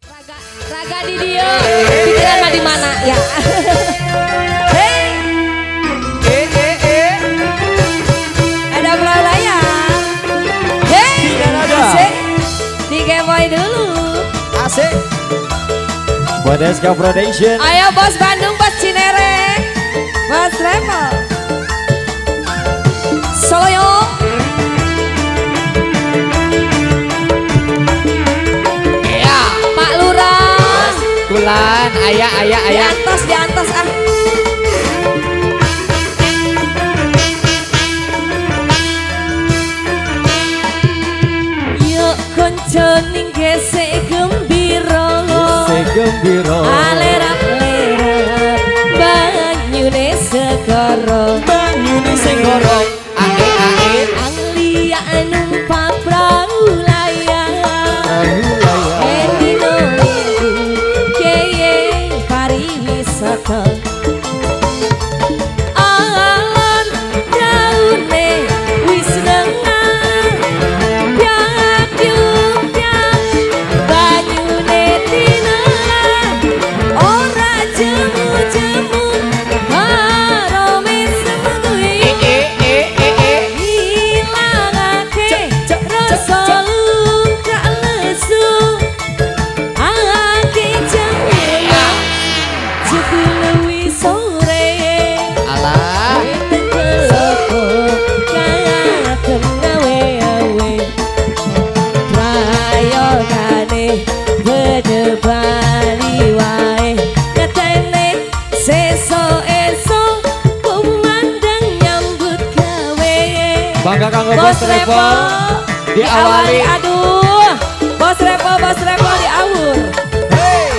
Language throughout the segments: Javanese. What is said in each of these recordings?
Raga, raga di dia, pikiran mah di mana ya? Hey, Eh eh eh. Ada perahu layar. Hey, Tidak ada. Asik. Digemoy dulu. Asik. Buat SK Production. Ayo bos Bandung, bos Cinere, bos Travel. Soloyo. Iya. Pak Lurah. Kulan, ayah ayah Di ayah. atas, di atas ah. Yuk konco ning gesek gembira. Gesek gembira. Alerap-lerap banyune segara. Banyune segara. Ae ae. Anglia numpak prau layar. Perahu layar. Endino minggu keye pariwisata. Alon praune wis nengah. Piak piuk piak banyune tinengah. Ora jemu-jemu arome semengguyu. Eh eh eh eh eh. Hilangake Cek, cek, cek, rasa cek. luka lesu. Ake jemula jebul wis sore. Alah. Weteng keloko katon awe-awe. Prayogane bede bali wae. Ngetene sesuk esuk kumandang nyambut gawe. Bangga kanggo Bos Bos Repo Travel. diawali Diawali. aduh. Bos Repo diawur. Hey.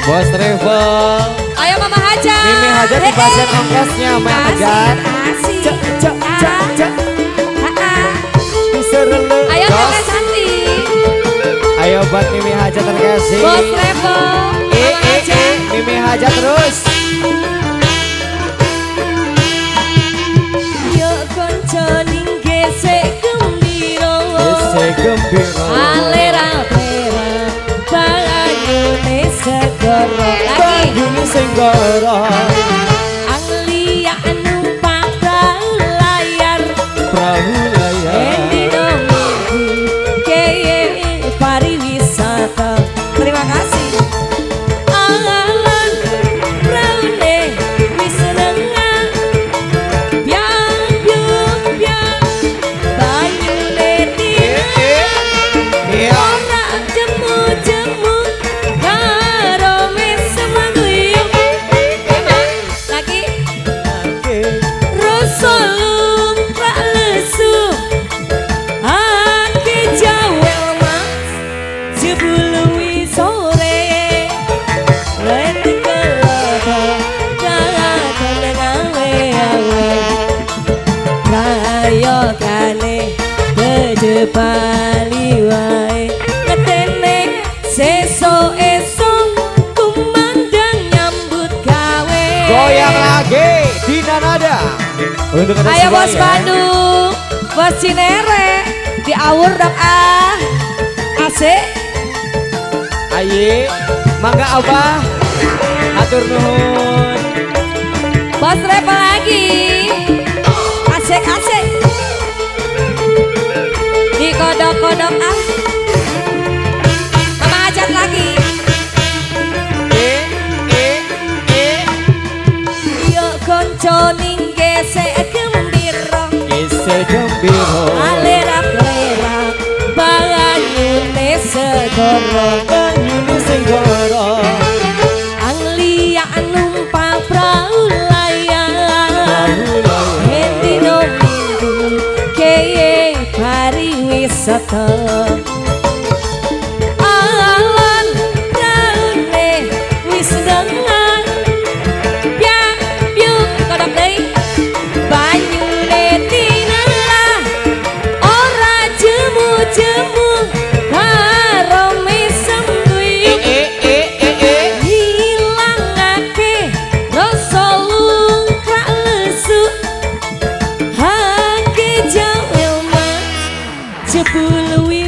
Bos Travel. Ayo Mama Hajat. Mimi Hajat di bagian ongkosnya, Mama Hajat. Asik. Cek cek cek cek. Ah, ah. Diserele. Ayo Jos. Teteh cantik. Ayo buat Mimi Hajat terkasih. Bos Repo. Eh Mama eh Hajat. eh. Mimi Hajat terus. Yuk konco ning gesek gembira. Gesek gembira. Alera-lera banyune segara. Lagi. Banyune segara. Anglia numpak perahu layar. Perahu layar. Endino minggu keye pariwisata. Terima kasih. Alon praune wis rengah. Biang biung biang banyune tinengah. Iya. Ora jemu-jemu karo mesem guyu. Emang lagi rasa lumrah lesu. Ake jawel mas jebul wis sore. Weteng keloko katon ngawe-awe. Prayogane bede bali wae. Ngetene sesuk esuk kumandang nyambut gawe. Goyang lagi Dina Nada. Untuk anda Ayo semua bos ya. Bandung, bos Cinere, diawur dong ah. Asik. Aye, mangga Abah. Atur nuhun. Bos Repo lagi. Asik asik. Dikodok-kodok ah. Mama Hajat lagi. Eh eh eh. Yuk konco ning gesek gembira. Gesek gembira. Alerap-lerap banyune segara. Banyune segara. Anglia numpak perahu layar. Perahu layar. Endino minggu keye pariwisata. Alon praune wis nengah. Piak piuk kodok deui. Banyune tinengah. Ora jemu-jemu karo mesem guyu. Eh eh eh eh. Hilangake rasa lungkrak lesu. Hake jawel mas jebul wis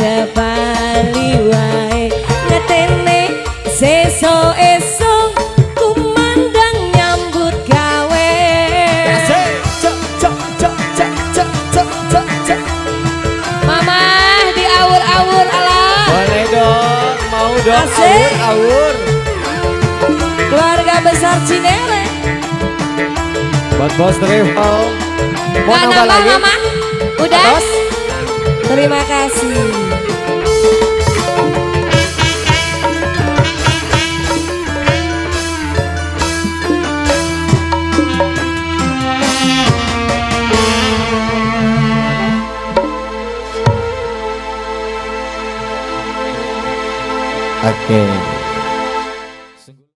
Aja bali wae ngetene sesuk esuk kumandang nyambut gawe. Asik. Cek cek cek cek cek cek cek cek. Mama diawur-awur alah. Boleh dong, mau dong. Asik. Awur awur. Keluarga besar Cinere. Buat bos travel. Mau Nggak nambah nambah lagi? Mama. Udah. Atos? Terima kasih. Oke.